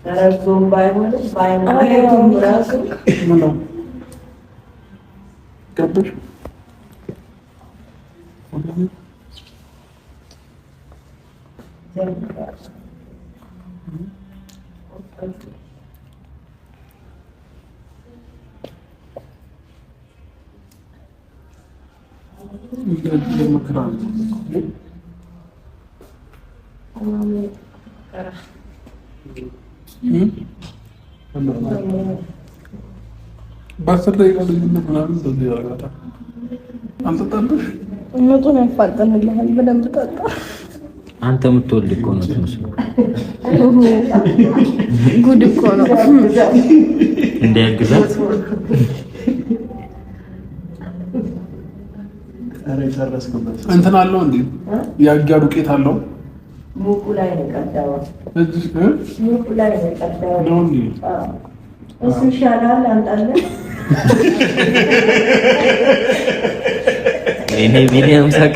ተረግዞም ባይሆንም ባይሆንም ራሱ ምነው ገባሽ? በ10 ደቂቃ ልዩነት ምናምን እንደዚህ ያደርጋታል። አልጠጣብሽ ምጡን ያፋጥንልሃል። በደንብ ጠጣ። አንተ የምትወልድ እኮ ነው ትመስለው። ጉድ እኮ ነው። እንዲያግዛት እንትን አለው እንዴ? የአጃ ዱቄት አለው። ሙቁ ላይ ነው የቀዳው። ሙቁ ላይ ነው የቀዳው። እሱ ይሻላል። አንጣለን። እኔ ቢኒያም ሳቀ።